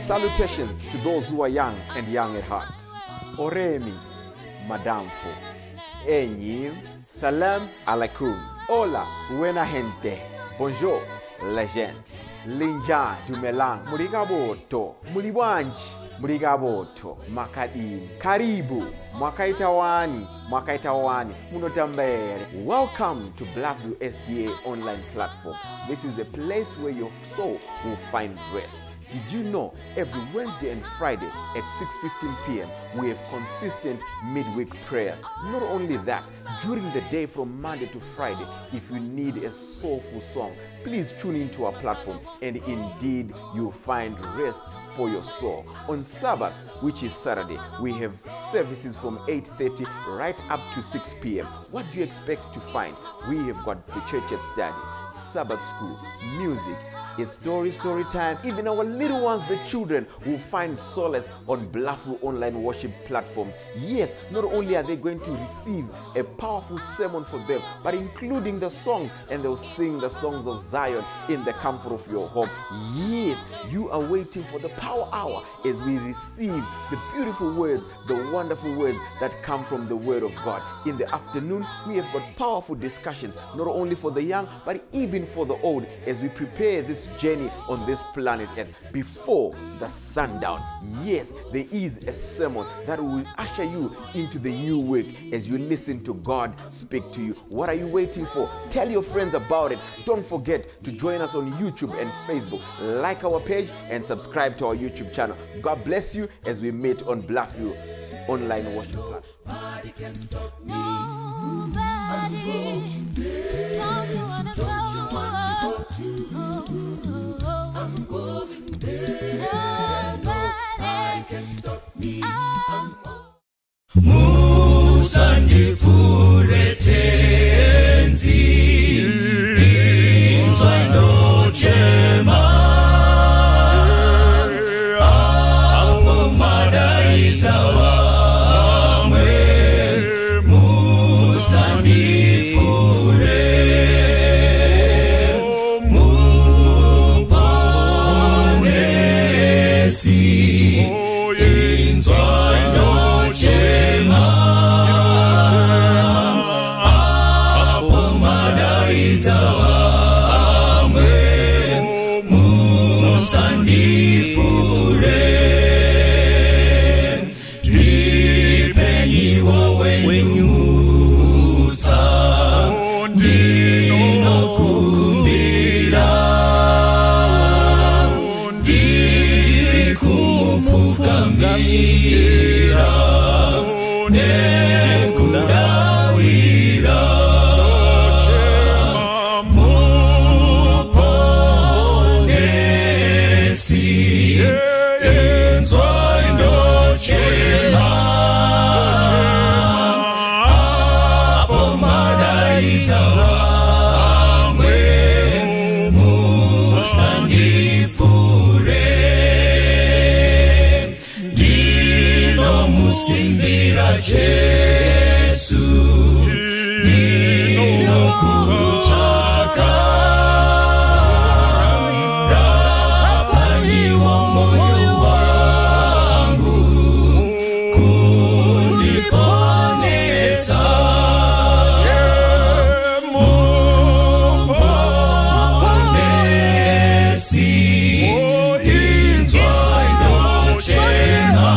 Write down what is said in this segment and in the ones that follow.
Salutations to those who are young and young at heart. Oremi, Madamfo, Enyi, Salam alaikum. Hola, buena gente. Bonjour, legend. Linja, Dumelang, Murigaboto, Muliwanji, Murigaboto, Makadini, Karibu, Mwakaitawani, Mwakaitawani, Munotambere. Welcome to Blackview SDA online platform. This is a place where your soul will find rest. Did you know every Wednesday and Friday at 6:15 p.m. we have consistent midweek prayers? Not only that, during the day from Monday to Friday, if you need a soulful song, please tune into our platform and indeed you'll find rest for your soul. On Sabbath, which is Saturday, we have services from 8:30 right up to 6 p.m. What do you expect to find? We have got the church at study, Sabbath school, music. It's story time. Even our little ones, the children, will find solace on Bluffview online worship platforms. Yes, not only are they going to receive a powerful sermon for them, but including the songs, and they'll sing the songs of Zion in the comfort of your home. Yes, you are waiting for the power hour as we receive the beautiful words, the wonderful words that come from the Word of God. In the afternoon, we have got powerful discussions, not only for the young, but even for the old, as we prepare this journey on this planet Earth before the sundown. Yes, there is a sermon that will usher you into the new week as you listen to God speak to you. What are you waiting for? Tell your friends about it. Don't forget to join us on YouTube and Facebook. Like our page and subscribe to our YouTube channel. God bless you as we meet on Bluffview online worship platform. Nobody can stop me. Nobody. Don't you wanna go? I'm going there. Nobody can stop me. Musandipfure tenzi, inzwa ndochema, apo madaidza vamwe, musandipfure, muponesi, inzwa ndochema, apo madaidza vamwe, musandipfure, ndipenyiwo wenyu mutsa, ndinokumbira, ndiri kumupfukamira, nekudawira, muponesi, inzwa ndochema, apo madaidza vamwe, musandipfure, ndinomusimbira Jesu, ndinokutsvaka, rapanyiwo moyo wangu, kundiponesa, muponesi, inzwa ndochema,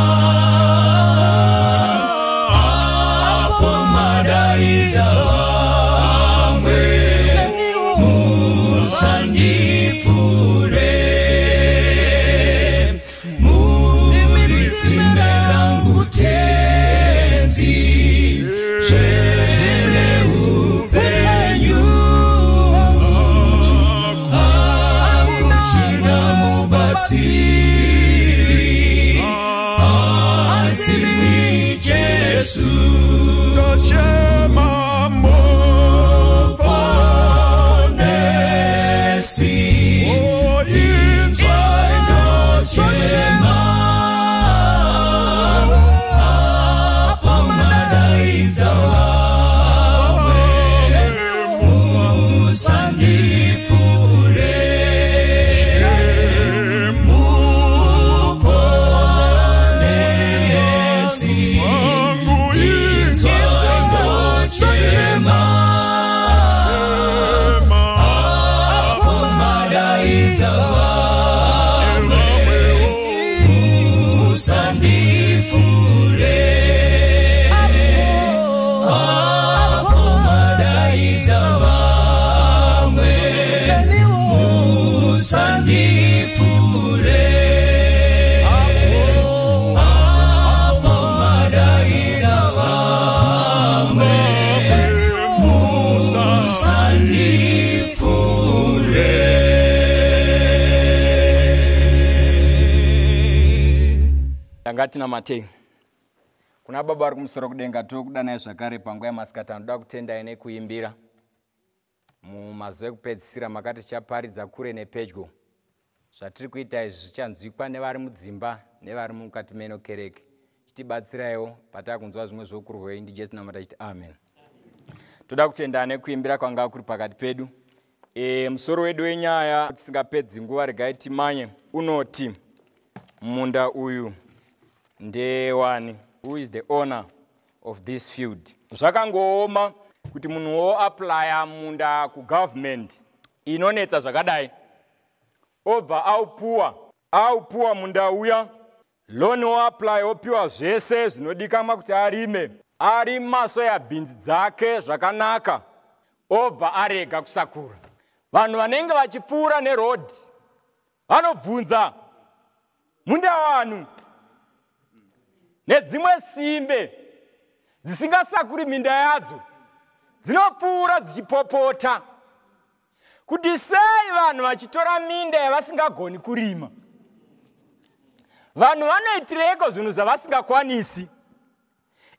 apo madaidza vamwe, musandipfure, muri tsime rangu tenzi, zvene upenyu, hakuchina mubatsiri, asi Jesu. Muponesi, inzwa ndochema, apo madaidza vamwe, musandipfure, muponesi, Ngatinamatei. Kuna Baba vari kumusoro kudenga, tokudanai zvakare panguva yamasikati. Anoda kutendai nekuimbira. Mumazuva ekupedzisira makati tichaparidza kure nepedyo. Zvatiri kuita izvi zvichanzwikwa nevari mudzimba nevari mukati meno kereke. Chitibatsiraiwo patakunzwa zvimwe zvokurwei. NdiJesu namata chiti amen. Toda kutenda nekuimbira kwanga kuri pakati pedu. Musoro wedu wenyaya, tisingapedzi nguva, regai timanye, unoti munda uyu ndewani? Who is the owner of this field? Zvakangooma kuti munhu woapplya munda kugovernment inonetsa zvakadai, obva aupuwa munda uya, loan woapply, opiwa zvese zvinodikamwa kuti arime, arima soya beans dzake zvakanaka, obva arega kusakura. Vanhu vanenge vachipfuura nerodhi vanobvunza, "Munda wanu?" Nedzimwe simbe dzisingasakuri minda yadzo dzinopfuura dzichipopota kuti sei vanhu vachitora minda yavasingagoni kurima. Vanhu vanoitireiko zvinhu zvavasingakwanisi?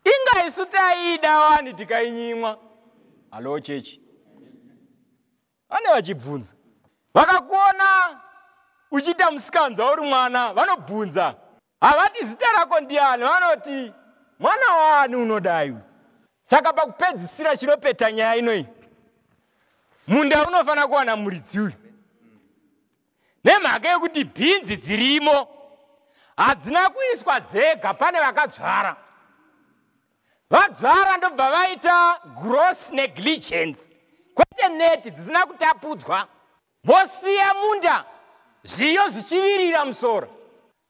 Inga isu taiida wani, tikainyimwa. Hallo chechi. Vane vachibvunza. Vakakuona uchiita musikanzwa uri mwana, vanobvunza. Havati, "Zita rako ndiani?" Vanoti, "Mwana waani unodai?" Saka pakupedzisira, chinopeta nyaya inoi, munda unofanira kuwana muridzi uyu, nemhaka yekuti bhinzi dzirimo hadzina kuiswa dzega. Pane vakadzvara. Vadzvara, ndobva vaita gross negligence, kwete neti dzisina kutapudzwa, vosiya munda zviyo zvichivirira musoro.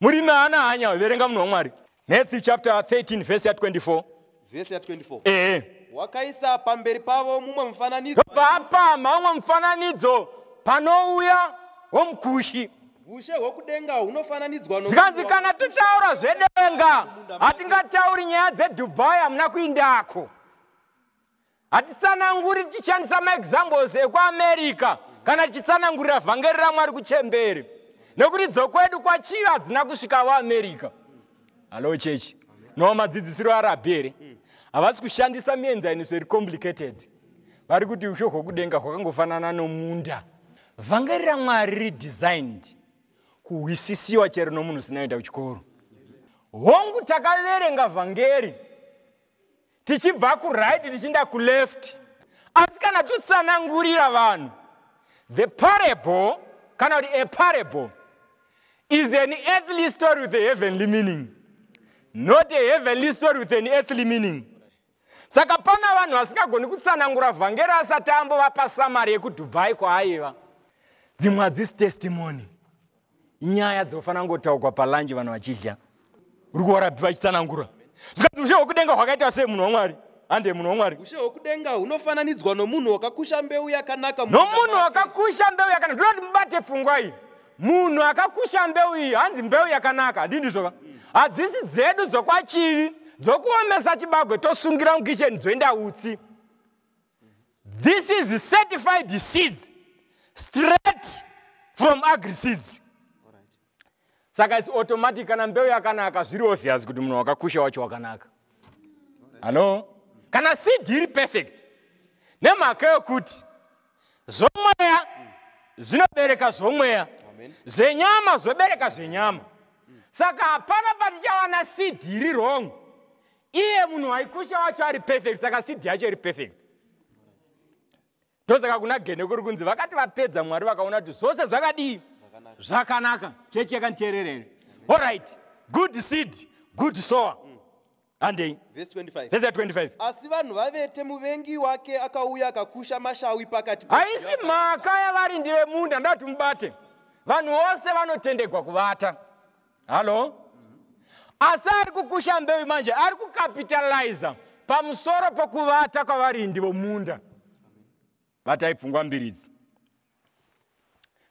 Murimi haana hanya. Verenga, munhu waMwari, Matthew chapter 13 verse ya24. Vhesi ya24. Ehe. Wakaisa pamberi pavo mumwe mufananidzo. Ndobva apamha umwe mufananidzo. Panouya womukushi. Ushe hwokudenga hunofananidzwa Zvikanzi, kana totaura zvedenga, hatingatauri nyaya dzeDubai. Hamuna kuindako. Hatitsananguri tichishandisa maexamples ekuAmerica kana tichitsanangurira vhangeri raMwari kuchemberi, nekuti dzokwedu kwachiva hadzina kusvika vaAmerica. Hallo chechi. No madzidzisiro arabhi here? Havasi kushandisa mienzaniso iri complicated. Vari kuti ushe hwokudenga hwakangofanana nomunda. Vhangeri raMwari riri designed kuhwisisiwa chero nomunhu usina kuenda kuchikoro. Hongu, takaverenga vhangeri tichibva kuright tichienda kuleft, asi kana totsanangurira vanhu, the parable, kana kuti a parable is an earthly story with a heavenly meaning, not a heavenly story with an earthly meaning. Saka pana vanhu vasingagoni kutsanangura vhangeri asati ambovapa summary yekuDubai kwaaiva. Dzimwe hadzisi testimony, inyaya dzofanira kungotaurwa palunch vanhu vachidya. Uri kuwarabhi vachitsanangura. Zvikanzi, ushe hwokudenga hwakaita sei, munhu waMwari? Hande, munhu waMwari. Ushe hwokudenga hunofananidzwa nomunhu wakakusha mbeu yakanaka mumunda Nomunhu make. wakakusha mbeu yakanaka. Ndinoti mubate pfungwa iyi. Munhu akakusha mbeu iyi, hanzi mbeu yakanaka, handindizvoka? Hadzisi dzedu dzokwachivi dzokuomesa chibagwe tosungira mukicheni dzoenda utsi. This is certified seeds straight from Agriseeds. Saka it's automatic. Kana mbeu yakanaka, zviri obvious kuti munhu wakakusha wacho wakanaka. Hallo? Kana seed iri perfect, nemhaka yokuti zvomweya zvinobereka zvomweya, Amen. zvenyama zvobereka zvenyama. Saka hapana patichawana seed iri wrong, iye munhu waikusha wacho ari perfect. Saka seed yacho iri perfect. Ndosaka kuna Gene kuri kunzi vakati vapedza, Mwari vakaona kuti zvose zvakadii? Zvakanaka. Chechi yakanditeerera here? Alright, good seed, good sower. Handei. Vhesi 25. Vhesi ya25. Asi vanhu vavete, muvengi wake akauya akakusha mashawi pakati Haisi mhaka yavarindi vemunda. Ndoda kuti mubate, vanhu vose vanotendegwa kuvata. Hallo? Asi ari kukusha mbeu manje ari kucapitaliza pamusoro pokuvata kwavarindi vomunda. Vatai pfungwa mbiri idzi: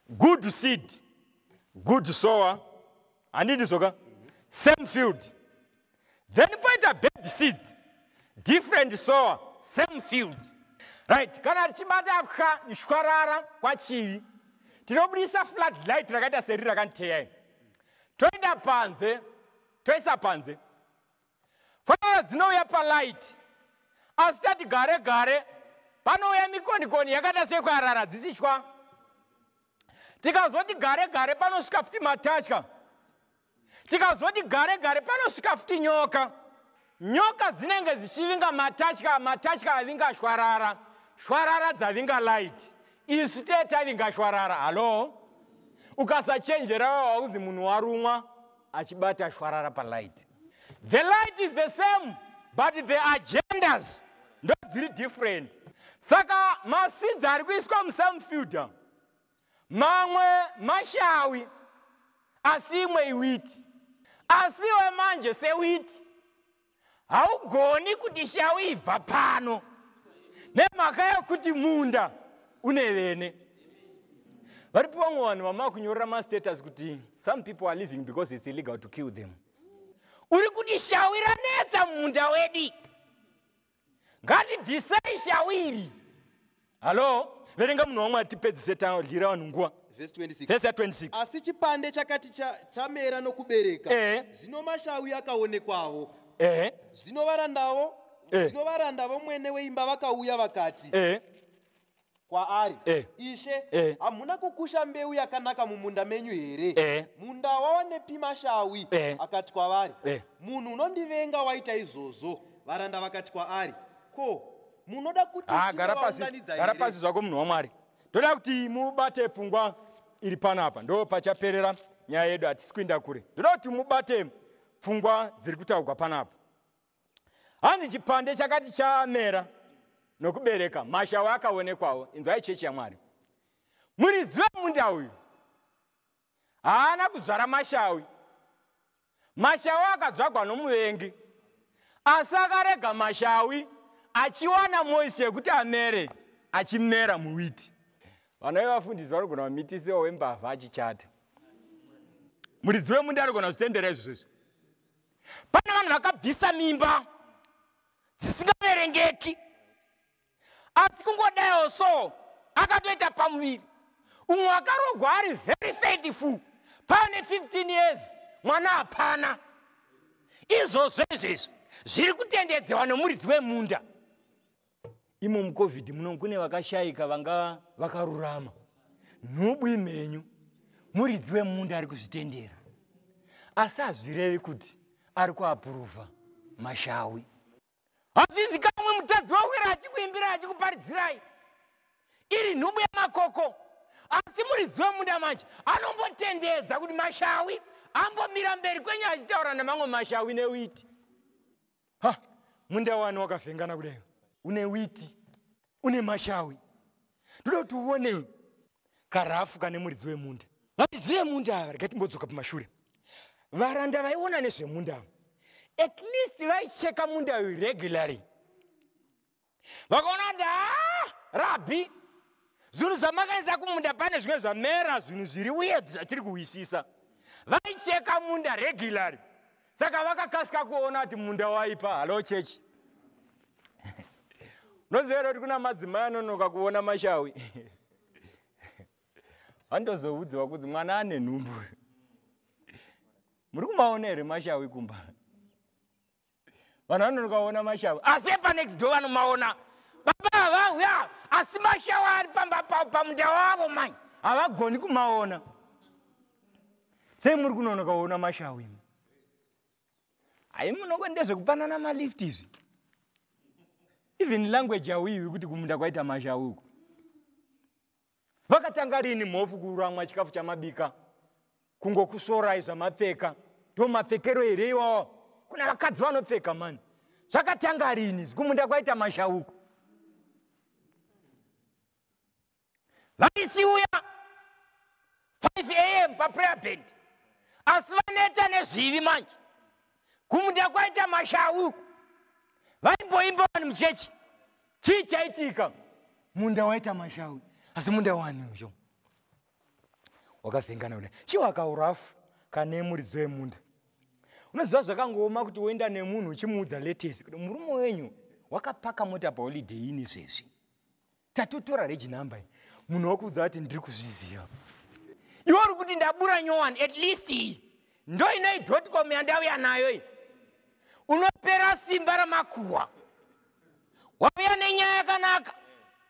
good seed, good sower, handiti zvoka? Same field. Then poita bad seed, different sower, same field, right? Kana tichibata pwa nshwarara kwachivi, tinobudisa floodlight rakaita seri rakanditeya iri, toenda panze. Toisa panze. Shwarara dzinouya palight. Asi tati gare gare panouya mikonikoni yakaita sekwarara dzisishwa. Tikazoti gare gare panosvika futi matatya. Tikazoti gare gare panosvika futi nyoka. Nyoka dzinenge dzichivinga matatya, matatya avinga shwarara, shwarara dzavinga light. Isu tee tavinga shwarara. Hallo? Ukasachenjera waunzi munhu warumwa achibata shwarara palight. The light is the same, but the agendas ndo dziri different. Saka maseeds ari kuiswa musame field, mamwe mashawi, asi imwe iwiti. Asi iwe manje sewiti haugoni kuti shawi ibva pano nemhaka yekuti munda une vene. Varipo vamwe vanhu vamakunyorera mastatus kuti some people are living because it's illegal to kill them. Uri kuti shawi ranetsa mumunda wedi, ngatibvisei shawi iri. Hallo, verenga munhu wamwe atipedzise tadyira vanhu nguva. Verse 26. Verse ya 26. Asi chipande chakati chamera nokubereka, zvino mashawi akaonekwawo. Zvino varandawo zvino varanda vomwene weimba vakauya vakati kwaari, "Ishe, hamuna kukusha mbeu yakanaka mumunda menyu here? Munda wawanepi mashawi?" Akati kwavari, "Munhu unondivenga waita izvozvo." Varanda vakati kwaari, "Ko, munoda kuti Ah, gara pasi, tinovaunganidza gara here?" pasi zvako, munhu waMwari. Ndoda kuti mubate pfungwa iri panapa, ndo pachaperera nyaya yedu, hatisi kuinda kure. Ndoda kuti mubate pfungwa dziri kutaurwa panapa. Hanzi chipande chakati chamera nokubereka, mashawi akaonekwawo. Inzwai, chechi yaMwari, muridzi wemunda uyu haana kudzvara mashawi. Mashawi akadzvagwa nomuvengi, asi akarega mashawi achiwana moisture yekuti amere, achimera muwiti. Vana vevafundisi vanogona kumitisiwa wembavha achichata. Muridzi wemunda anogona kuzvitendera izvozvo izvi. Pane vanhu vakabvisa mimba dzisingaverengeki, asi kungodaiwo so akatoita pamuviri. Umwe akarogwa ari very faithful, pane 15 years mwana hapana. Izvozvo izvezvo zviri kutendedzewa nomuridzi wemunda. Imo muCOVID muno kune vakashayika vanga vakarurama, nhubu imenyu. Muridzi wemunda ari kuzvitendera, asi hazvirevi kuti ari kuapuruvha mashawi. Hazvizikamwe mutadzi wawira achikuimbira, achikuparidzirai, iri nhubu yemakoko, asi muridzi wemunda manje anombotendedza kuti mashawi ambomira mberi kwenyu achitaura nemamwe mashawi newiti. Ha, munda wani wakavhengana kudai, une witi, une mashawi. Ndoda kuti uone karafu kane muridzi wemunda. Varidzi vemunda ava, regai timbodzoka pamashure. Varanda vaiona nezvemunda ava, at least vaicheka munda uyu regularly. Vakaona kuti, "Ah, rabhi, zvinhu zvamakaisa kumunda pane zvimwe zvamera, zvinhu zviri weird zvatiri kuhwisisa." Vaicheka munda regularly, saka vakakasika kuona kuti munda waipa. Hallo, chechi. Unoziva here kuti kuna madzimai anonoka kuona mashawi? Vandozoudziwa kunzi mwana ane nhumbu. Muri kumaona here mashawi kumba? Vanhu vanonoka kuona mashawi, asi epanext door vanomaona. Baba havauya, asi mashawi ari pamba pavo, pamunda wavo mani, havagoni kumaona. Sei muri kunonoka kuona mashawi? Hai, munongo ndezvekupanana malift izvi. Even language yauiwi kuti kumunda kwaita mashawi uku. Vakatanga rini mhofu kuramwa chikafu chamabika, kungokusorai zvamapfeka? Ndo mapfekero here iwawo? Kuna vakadzi vanopfeka mani. Zvakatanga rini izvi, kumunda kwaita mashauko? Vaisiuya 5 a.m. paprayer band, asi vaneta nezvivi manje. Kumunda kwaita mashauko. Vaimboimba vanhu muchechi. Chii chaitika? Munda waita mashawi. Asi munda wani uyo wakavhengana kudai? Chiwakaurafu kane muridzi wemunda. Unoziva zvakangooma kuti woenda nemunhu uchimuudza latest kuti murume wenyu wakapaka mota paholiday ini zvezvi tatotora reg number iyi. Munhu wakuudza kuti ndiri kuzviziva, iwe uri kuti ndabura nyowani, at least iyi. Ndoinei dotcom yandauya nayo iyi. Unopera simba ramakuhwa. Wauya nenyaya yakanaka.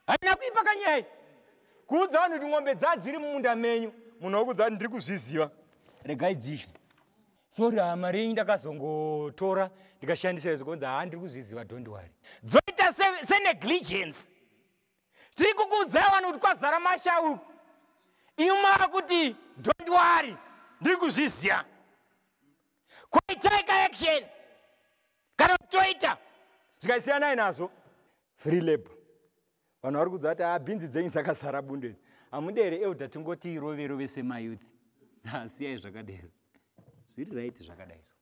Haina kuipa kanyaya. Kuudza vanhu kuti ng'ombe dzadziri mumunda menyu, munhu wokudza kuti ndiri kuzviziva. Regai dzidye. Sorry, mari yenyu ndakazongotora ndikashandisa izvo kunzi haa ndiri kuzviziva, don't worry. Dzoita senegligence. Tiri kukuudzai vanhu kuti kwazara mashawi uku. Imi maakuti don't worry, ndiri kuzviziva. Koitai ka action. Kana toita zvikasiyanai nazvo. Free labor. Vanhu vari kudza kuti bhinzi dzenyu dzakazara bundo idzi. Hamude here elder tingoti rove rove semayouth. Dzasiyai zvakadero. Zviri right zvakadai so.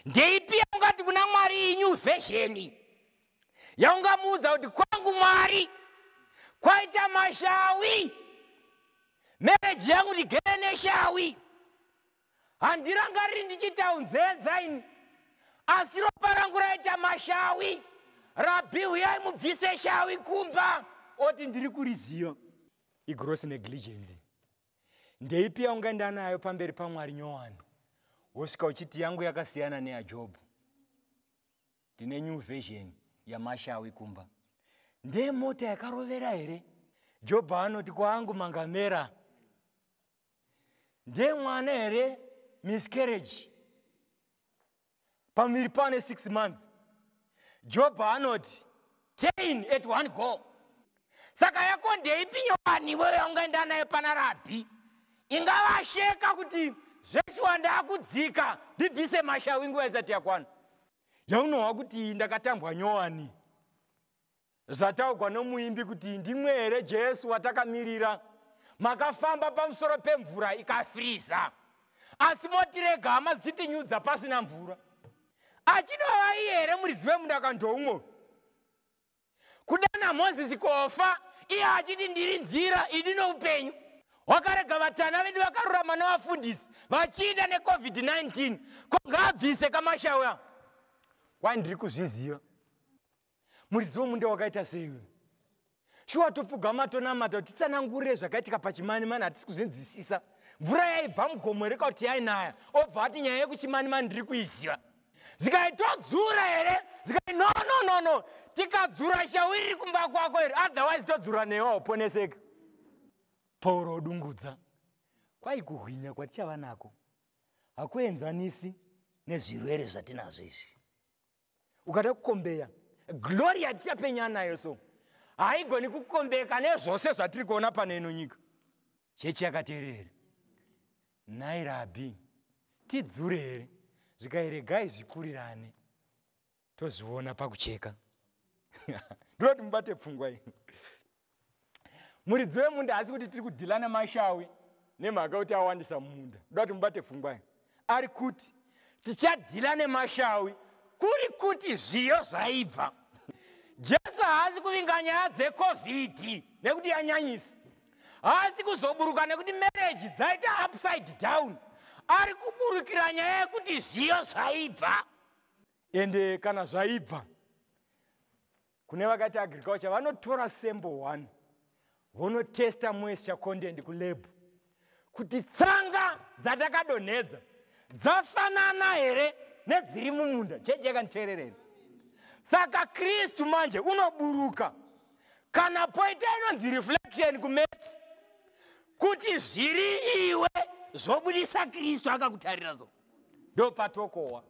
Ndeipi yaungati kuna Mwari iyi new version? Yaungamuudza kuti kwangu Mwari kwaita mashawi. Marriage yangu ndigere neshawi. Handirangariri ndichiita unzenza ini. Asi ropa rangu raita mashawi. Rabhi uyai mubvise shawi kumba. Oti ndiri kuriziva. Igross negligence. Ndeipi yaungaenda nayo pamberi paMwari nyowani? Wosvika uchiti yangu yakasiyana neyaJobhu. Ndine new version yamashawi kumba. Ndemota yakarovera here? Jobhu anoti kwangu mangamera. Ndemwana here? Miscarriage. Pamuviri pane 6 months. Jobhu anoti 10 at one go. Saka yako ndeipi nyowani iwewe yaungaenda nayo pana Rabhi? Ingavasheka kuti zveshuwa ndakudzika ndibvise mashawi nguva isati yakwana. Yaunohwa kuti ndakatambwa nyowani. Zvataugwa nomuimbi kuti ndimwe here Jesu watakamirira. Makafamba pamusoro pemvura ikafiriza. Asi motirega hama dzichitinyudza pasina mvura. Achidova iye here muridzi wemunda kandoumwe? Kudana Mozisi kofa, iye achiti ndiri nzira idi noupenyu. Wakarega vatana vedu vakarurama navafundisi vachiinda neCOVID-19. Ko ngaabvise kamashawi aya. Kwai ndiri kuzviziva. Muridzi womunda wakaita sei uyu? Shuwa topfugama tonamata kuti titsanangurire zvakaitika pachimanimani, hatisi kuzvinzwisisa. Mvura yaibva mugomo here kuti yainaya? Obva ati nyaya yekuchimanimani ndiri kuiziva. Zvikai todzura here? Zvikai no no no no. Tikadzura shawi riri kumba kwako here? Otherwise todzura newe hauponeseki. Pauro odungudza. Kwai kuhwinya kwatichava nako hakuenzanisi nezvirwere zvatinazvo izvi. Ukada kukombeya glory yatichapenya nayo so haigoni kukombeka nezvose zvatiri kuona pane ino nyika. Chechi yakateerera. Nhai Rabhi, tidzure here? Zvikairegai zvikurirane. Tozviona pakucheka. Ndinoti mubate pfungwa iyi. Muridzi wemunda haasi kuti tiri kudhila namashawi nemhaka kuti awandisa mumunda. Ndoda kuti mubate pfungwa iyi. Ari kuti tichadhila nemashawi kuri kuti zviyo zvaibva. Jesu haasi kuvinga nyaya dzeCOVID nekuti yanyanyisa. Haasi kuzoburuka nekuti marriage dzaita upside down. Ari kuburukira nyaya yekuti zviyo zvaibva. Ende kana zvaibva, kune vakati agriculture vanotora sample 1 vonotesta moisture content kulab kuti tsanga dzatakadonhedza dzafanana here nedziri mumunda. Chechi yakanditeerereni. Saka Kristu manje unoburuka kana poita inonzi reflection kumaths kuti zviri iwe zvobudisa Kristu akakutarira so. Ndo patokowa.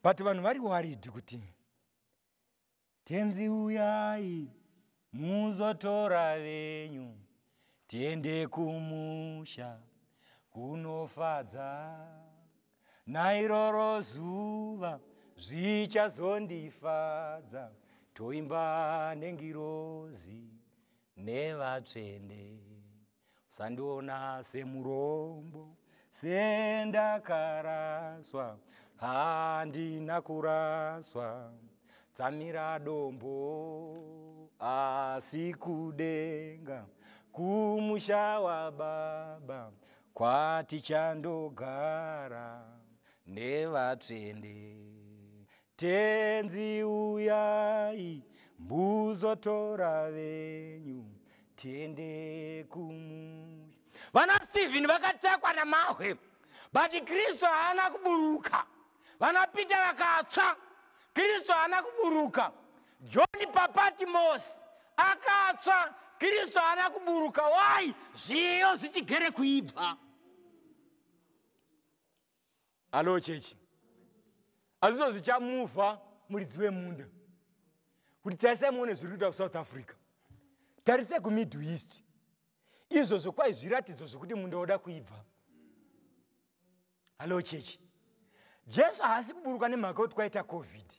But vanhu vari worried kuti tenzi uyai muzotora venyu tiende kumusha kunofadza nairoro zuva zvichazondifadza toimba nengirozi nevatsvene. Usandiona semurombo sendakaraswa, handina kuraswa, tsamira dombo asi kudenga kumusha wababa kwatichandogara nevatsvene. Tenzi uyai muzotora venyu tiende kumusha. Vana Stephen vakatakwa namahwe But Kristu haana kuburuka. Vana Peter vakatsva, Kristu haana kuburuka. John paPatmos akatsva, Kristu haana kuburuka. Why? Zviyo zvichigere kuibva. Alo chechi, hazvizvo zvichamuvha muridzi wemunda kuti tarisai muone zviri kuita kuSouth Africa, tarisai kuMiddle East. Izvozvo kwai zviratidzo zvokuti munda woda kuibva. Halo chechi, Jesu haasi kuburuka nemhaka yekuti kwaita COVID.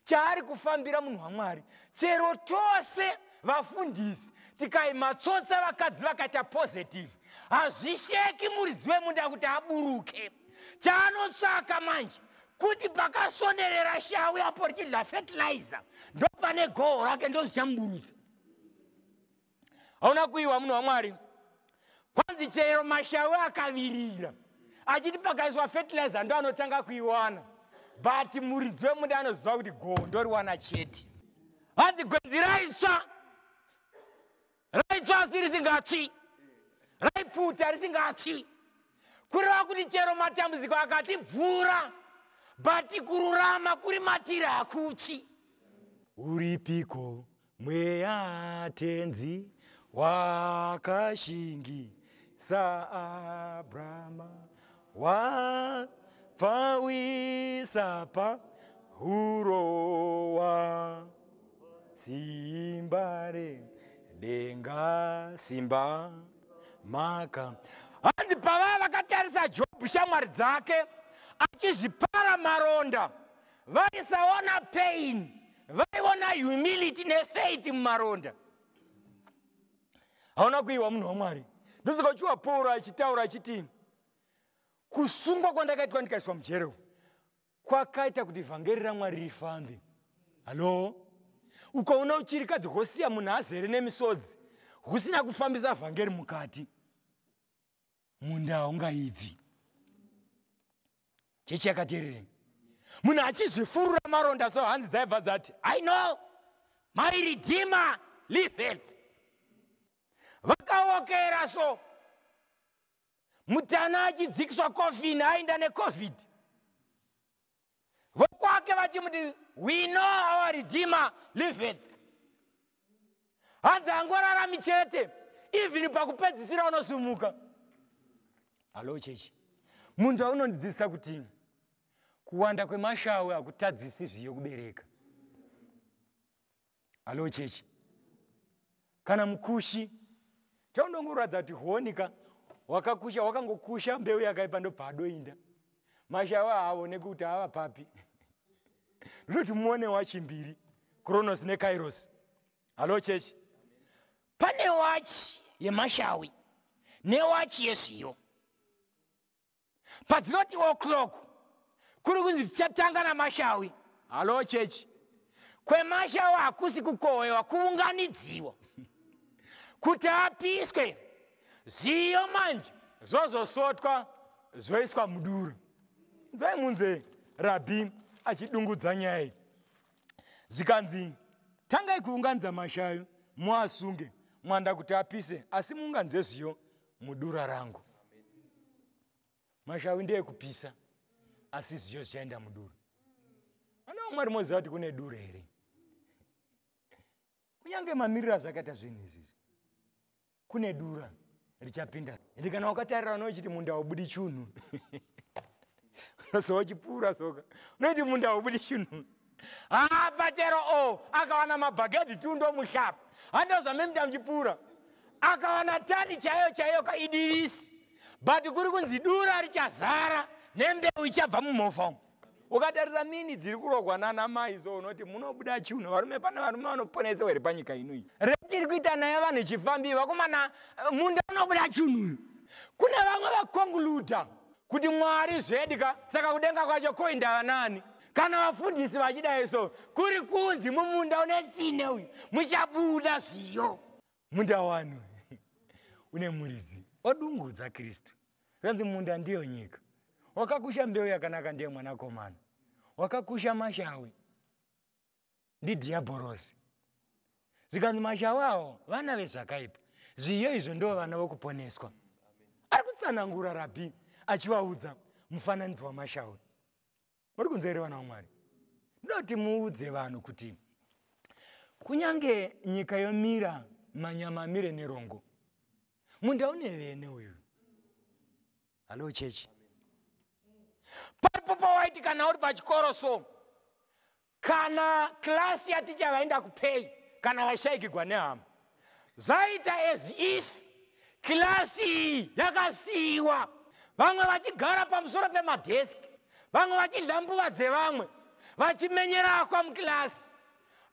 Chaari kufambira munhu waMwari, chero tose vafundisi tikaimatsotsa vakadzi vakaita positive, hazvisheki muridzi wemunda kuti aburuke. Chaanotsvaka manje kuti pakasonerera shawi apo richidla fertilizer, ndopane goho rake, ndozvichamuburutsa. Hauna kuiwa munhu waMwari. Kwanzi chero mashawi akavirira achiti pakaiswa fertilizer ndo anotanga kuiwana, but muridzi wemunda anoziva kuti goho ndoriwana chete. Hanzi gwenzi raitsva, raitsva asi risingatsvi, raipfuta risingatsvi. Kureva kuti chero matambudziko akatibvura, but kururama kuri matiri hakutsvi. Uripiko mweya tenzi wakashingisa Abrahama, wapfawisa pahurowa, simba redenga simba maka. Hanzi pavaya vakatarisa Jobhu shamwari dzake achizvipara maronda, vaisaona pain, vaiona humility nefaith mumaronda. Hauna kuiwa munhu waMwari. Ndosaka uchiwa Pauro achitaura achiti kusungwa kwandakaitwa ndikaiswa mujere kwakaita kuti vhangeri raMwari rifambe. Halo, ukaona uchirikadzi hosiya munhu azere nemisodzi husina kufambisa vhangeri mukati, munda haungaibvi. Chechi yakateererei? Munhu achizvifurura maronda so hanzi dzaibva dzati I know my redeemer liveth. Vakaokera so mutana achidzikiswa kofini aenda neCovid, vokwake vachimuti we know our redeemer liveth. Hanzi angorarami chete, even pakupedzisira unosumuka. Halo chechi, munhu aunondidzidzisa kuti kuwanda kwemashawi hakutadzisi zviyo kubereka. Halo chechi, kana mukushi chaunongoratidza kuti honika wakakusha, wakangokusha mbeu yakaipa ndobva adoinda. Mashawi haaone kuti ava papi. Ndinoti muone wachi mbiri, Kronos neKairos. Halo chechi, pane wachi yemashawi newachi yezviyo. Padzinoti o'clock kuri kunzi tichatanga namashawi. Halo chechi, kwemashawi hakusi kukohwewa, kuunganidziwa kuti apiswe. Zviyo manje zvozosotwa zvoiswa mudura. Nzwai munzwe Rabhi achidungudza nyaya iyi. Zvikanzi tangai kuunganidza mashawi muasunge mwanda kuti apise, asi muunganidze zviyo mudura rangu. Mashawi ndeyekupisa, asi zviyo zvichaenda mudura. Vana vaMwari, moziva kuti kune dura here? Kunyange mamiriro azvakaita zvinhu izvizvi, kune dura richapinda. Ende kana wakatarira unochiti munda haubudi chunhu, unozova uchipfuura soka unoiti munda haubudi chunhu. Pachero o akawana mabhagedhi tundo muhlapa, handozvamemita muchipfuura, akawana tani chaiyo chaiyo kaidirisi, but kuri kunzi dura richazara nembeu ichabva mumovha umu. Ukatarisa mini dziri kurogwa nana mai so unoti munobuda chunhu. Varume, pane varume vanoponesewa here panyika ino iyi? Reti iri kuita naye vanhu chifambi, vakomana, munda unobuda chunhu uyu. Kune vamwe vakonkluda kuti Mwari zvedya, saka kudenga kwacho koinda nani? Kana vafundisi vachidai so, kuri kunzi mumunda une tsine uyu muchabuda zviyo. Munda wanu une muridzi wadungudza Kristu. Zvanzi munda ndiyo nyika. Wakakusha mbeu yakanaka ndiye mwanakomana, wakakusha mashawi ndidhiabhorosi. Zvikanzi mashawi awo vana vezvakaipa, zviyo izvo ndo vana vokuponeswa. Ari kutsanangura Rabhi Achivaudza mufananidzo wamashawi. Muri kunzwa here vana vaMwari? Ndoda kuti muudze vanhu kuti kunyange nyika yomira manyama amire nerongo, munda une vene uyu. Hallo chechi. Paripo pawaiti kana uri pachikoro so, kana klasi yaticha vaenda kupei, kana washaikigwa nehama, zvaita as if klasi iyi yakasiyiwa, vamwe vachigara pamusoro pemadheski, vamwe vachidya mbuva dzevamwe, vachimenyera mukilasi,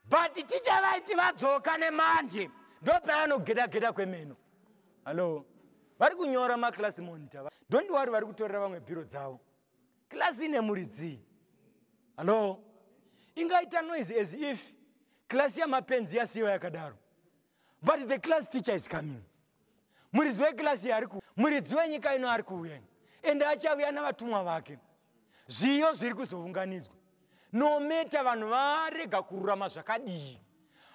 but ticha vaiti vadzoka nemande ndopavanogeda-geda kwemeno. Hallo, vari kunyora maclass monitor, don't worry, vari kutorera vamwe bhiro dzavo. Klasi ine muridzi. Hallo, ingaita noise as if klasi yamapenzi yasiyiwa yakadaro, but the class teacher is coming. Muridzi wekilasi ari ku, muridzi wenyika ino ari kuuya, ende achauya navatumwa vake. Zviyo zviri kuzounganidzwa. No matter vanhu varega kururama zvakadii,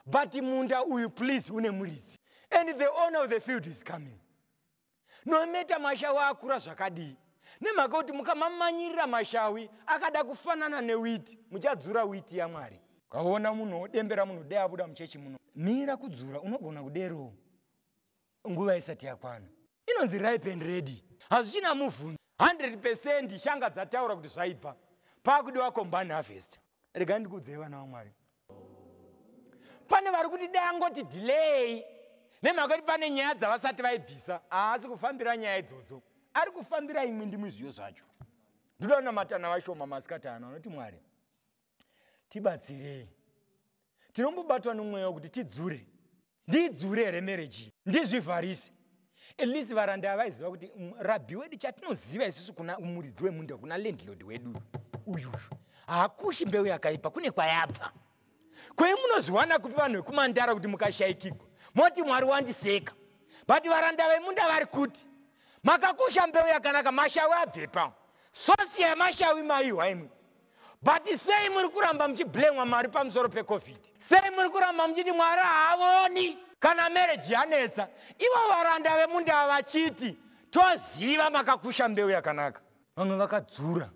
but munda uyu, please, une muridzi, and the owner of the field is coming. No matter mashawi akura zvakadii, nemhaka kuti mukamamanyirira mashawi akada kufanana newiti, muchadzura witi yaMwari. Ukaona munhu wodembera munhu dei abuda muchechi muno, mira kudzura. Unogona kudero nguva isati yakwana. Inonzi ripe and ready, hazvichina mubvunzo. 100% shanga dzataura kuti zvaibva, paakudiwa combine harvest. Regai ndikuudzei, vana vaMwari, pane vari kuti dai angoti delay nemhaka kuti pane nyaya dzavasati vaibvisa. Haasi kufambira nyaya idzodzo, ari kufambira imwe ndimwe zviyo zvacho. Ndoda kunamatana vashoma masikati ano anoti, Mwari tibatsirei. Tinombobatwa nomweya wekuti tidzure. Ndidzure here marriage? Ndizvivharise? At least varanda vaiziva kuti rabhi wedu, chatinoziva isusu kuna muridzi wemunda, kuna landlord wedu uyuyu, haakushi mbeu yakaipa, kune kwayabva. Kwei munozviwana kupi vanhu vekumandara kuti mukashayikigwa moti Mwari wandiseka? But varanda vemunda vari kuti makakusha mbeu yakanaka, mashawi abvepa, source yemashawi maiwa imwe, but sei muri kuramba muchiblemwa Mwari pamusoro peCovid? Sei muri kuramba muchiti Mwari haavoni kana marriage yanetsa, ivo varanda vemunda vachiti toziva makakusha mbeu yakanaka? Vamwe vakadzura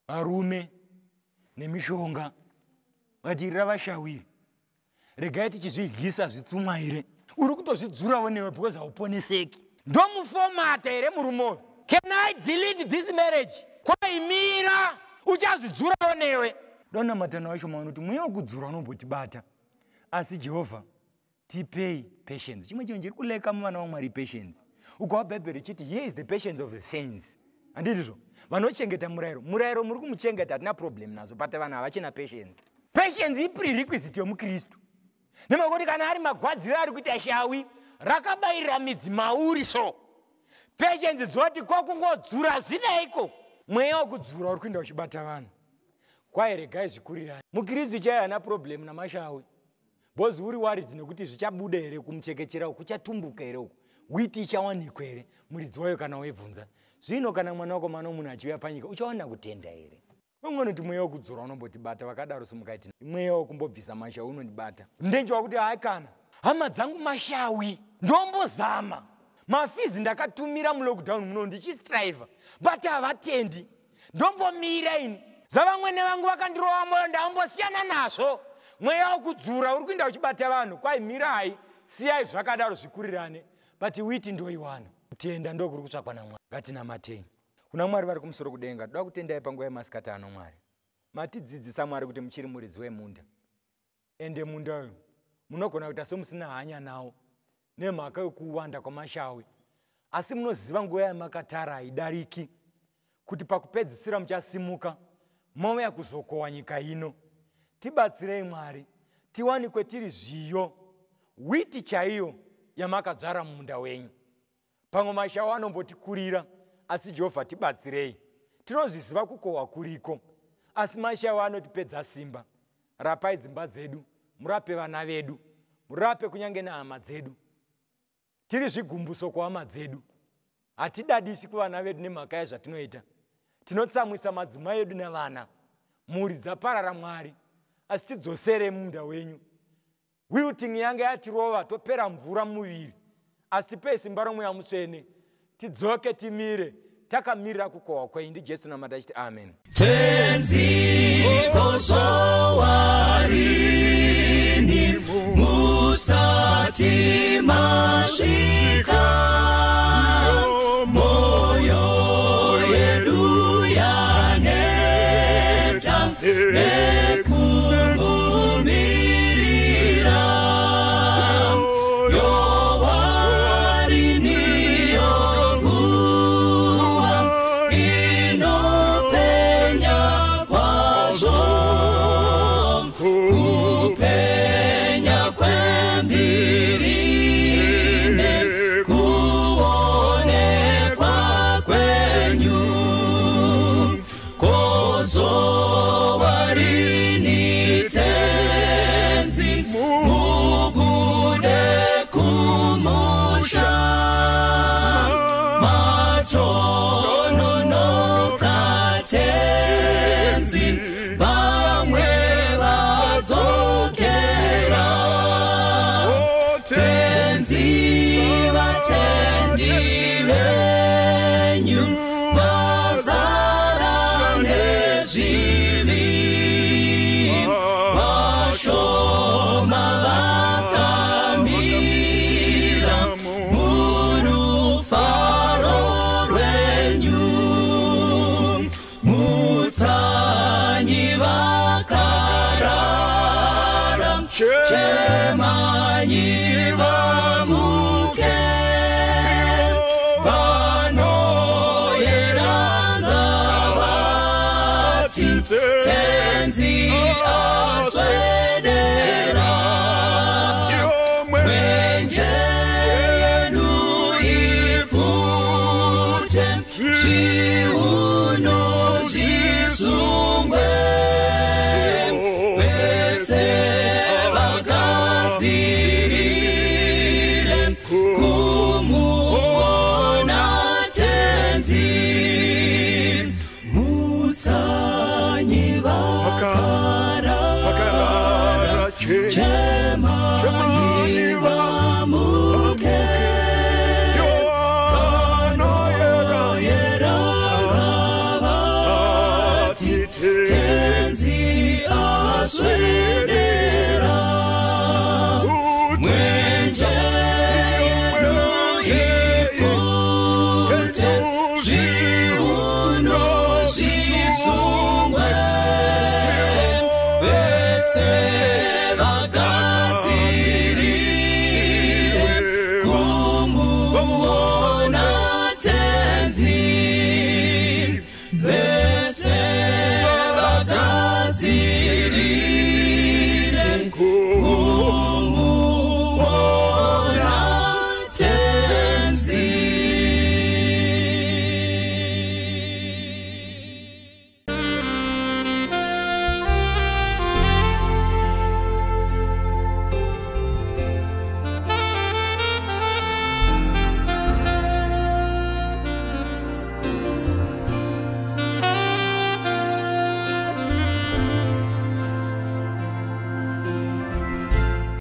varume nemishonga, vatirira vashawiri, regai tichizvidyisa zvitsumwaire. Uri kutozvidzurawo newe because hauponeseki. Ndomufomata here murume uyu? Can I delete this marriage? Kwaimira, uchazvidzurawo newe. Donamatana wacho maona kuti mweya wekudzura unombotibata, asi Jehovha tipei patience. Chimwe chinhu chiri kuleka muvana vaMwari, patience. Ukava Bhaibheri richiti, "Here is the patience of the saints," handindizvo? Vanochengeta murayiro. Murayiro muri kumuchengeta, hatina problem nazvo, but vanhu havachina patience. Patience iprerequisite yomukristu, nemakuti kana ari magwadziro ari kuita shawi rakabayirira midzi mauri, so patience dzoti kokungodzura zvineiko? Mweya wekudzura uri kuenda uchibata vanhu. Kwai regai zvikurirani. Mukristu chaiyo haana problem namashawi, because uri worried nekuti zvichabuda here kumuchekechera uku, kuchatumbuka here uku, witi ichawanikwa here muridzi wayo kana waibvunza. Zvino kana mwana wako, mwana womunhu achiuya panyika, uchawana kutenda here? Vamwe vanoti mweya wekudzora unombotibata, vakadaro simukaiti mweya wekumbobvisa mashawi unondibata. Ndenjwa kuti hai, kana hama dzangu mashawi ndombozama mafees ndakatumira mulockdown muno ndichistriva, but havatendi. Ndombomira ini zvavamwene vangu vakandirova mwoyo, ndambosiyana nazvo. Mweya wekudzura uri kuinda uchibata vanhu. Kwai mirai, siyai zvakadaro zvikurirane, but witi ndoiwana. Kutenda ndokuri kutsvakwa naMwari. Ngatinamatei kuna Mwari vari kumusoro kudenga. Toda kutendai panguva yemasikati ano, Mwari. Matidzidzisa, Mwari, kuti muchiri muridzi wemunda, ende munda uyu munogona kuita semusina hanya nawo nemhaka yokuwanda kwamashawi, asi munoziva nguva yamakatara haidariki, kuti pakupedzisira muchasimuka mouya kuzokohwa nyika ino. Tibatsirei, Mwari, tiwanikwe tiri zviyo, witi chaiyo yamakadzvara mumunda wenyu. Pamwe mashawi anombotikurira, asi Jehovha tibatsirei. Tinozviziva kukohwa kuriko, asi mashawi anotipedza simba. Rapai dzimba dzedu, murape vana vedu, murape kunyange nehama dzedu. Tiri zvigumbuso kuhama dzedu, hatidadisi kuvana vedu nemhaka yezvatinoita. Tinotsamwisa madzimai edu nevana, mhuri dzaparara, Mwari, asi tidzoserei mumunda wenyu. Wilting yange yatirova, topera mvura muviri, asi tipei simba romweya mutsvene, tidzoke, timire. Takamirira kukohwa kwenyu. NdiJesu namata achiti amen. Tenzi kozowarini musati masvika, moyo yedu yaneta nekumumirira. Yowarini yonguva inopenya kwazvo, kupenya kwembirine kuonekwa kwenyu. Kozowarini tenzi mubude kumusha, matononoka tenzi vamwe vadzokera. Tenzi vatendi venyu vazara nezvivi, vashoma vakamira murufaro rwenyu. Mutsanyi vakarara, chemanyi vamuke, vanoyeranga vati tenzi aswedera. Mwenje yedu ipfute, zviuno zvisungwe, vese vagadzirire kumuona tenzi. Mutsanyi vakarara,